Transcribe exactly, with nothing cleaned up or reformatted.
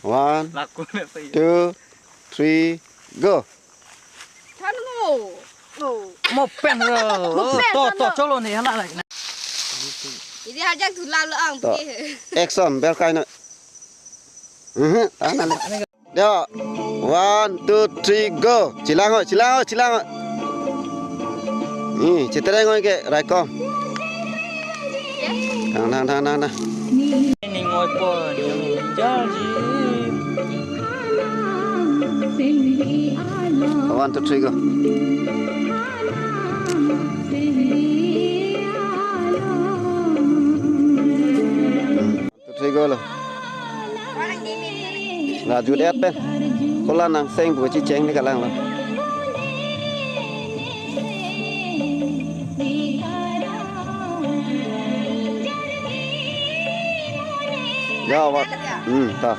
One, Laku na sa iya. Two, three, go. Than mo. Oh. Mo pen ro. Mo pen To, than to, lo. Cholo ne, hala lagi na. Jadi hajak tulang lo ang To. Putih. Action, berkai na. Mhm, tahan na. Yo, one, two, three, go. Chelang ho, chelang ho, chelang ho. Ni, chetereng ho ke, raikom. Thang, thang, thang, thang, thang. Ning oi po, ning jar ji. One, two, three, go. Two, three, go lo. La jut et pen. Kola nang seng bu chicheng ni kalang lo. Ya, wa. Hmm, ta.